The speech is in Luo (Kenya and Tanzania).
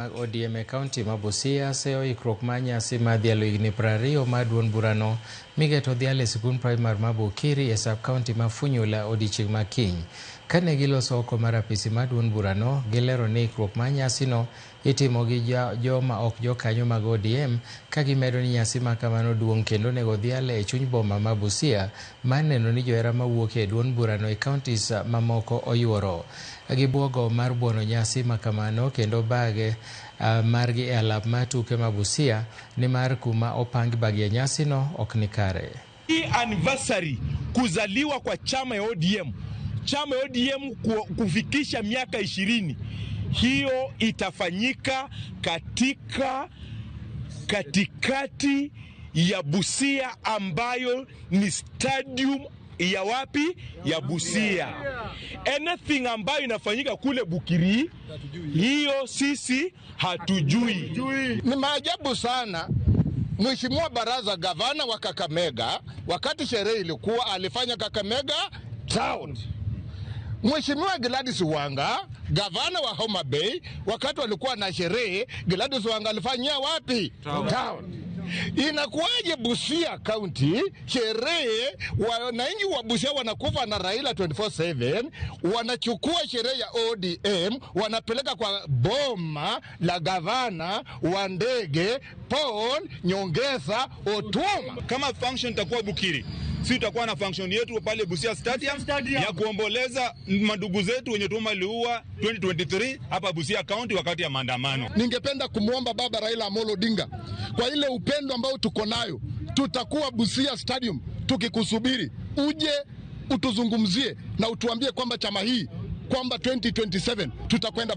Mag ODM e kaunti ma Busia seyo ikruok mar nyasi mar dhialo higni 20 mar duond burano migeto dhial e sikund primar ma Bukiri e sub kaunti ma Funyula odiechieng' ma kiny. Kane giloso oko mar apisi mar duond burano, gilero ni ikruok mar nyasino itimo gi joma ok jokanyo mag ODM ka gimedo ni nyasi ma kamano duong' kendo onego dhiale e chuny boma ma Busia mar neno ni johera mawuok e duond burano e counties mamoko oyuoro. Gibuogo mar buono nyasi ma kamano kendo bage margi e alap mar tuke ma Busia nimar kuma opang bagie nyasino ok ni kare. Hii anniversary kuzaliwa kwa chama ya ODM, chama ya ODM kufikisha miaka 20, hiyo itafanyika katika katikati ya Busia ambayo ni stadium ya wapi? Ya Busia. Anything ambayo inafanyika kule Bukiri, hiyo sisi hatujui. Ni maajabu sana. Mheshimiwa Baraza, gavana wa Kakamega, wakati sherehe ilikuwa alifanya Kakamega town. Mheshimiwa Gladys Wanga, gavana wa Homa Bay, wakati walikuwa na sherehe, Gladys Wanga alifanyia wapi? Town. Inakuwaje Busia County sherehe, wananchi wa Busia wanakufa na Raila 24/7, wanachukua sherehe ya ODM wanapeleka kwa boma la gavana wa ndege Paul Nyongesa Otuoma. Kama function itakuwa Bukiri, si tutakuwa na function yetu pale Busia Stadium ya kuomboleza mandugu zetu wenye tumaliua 2023 hapa Busia County wakati ya maandamano. Ningependa kumwomba baba Raila Amolo Odinga kwa ile upendo ambao tuko nayo, tutakuwa Busia Stadium tukikusubiri uje utuzungumzie na utuambie kwamba chama hii kwamba 2027 tutakwenda.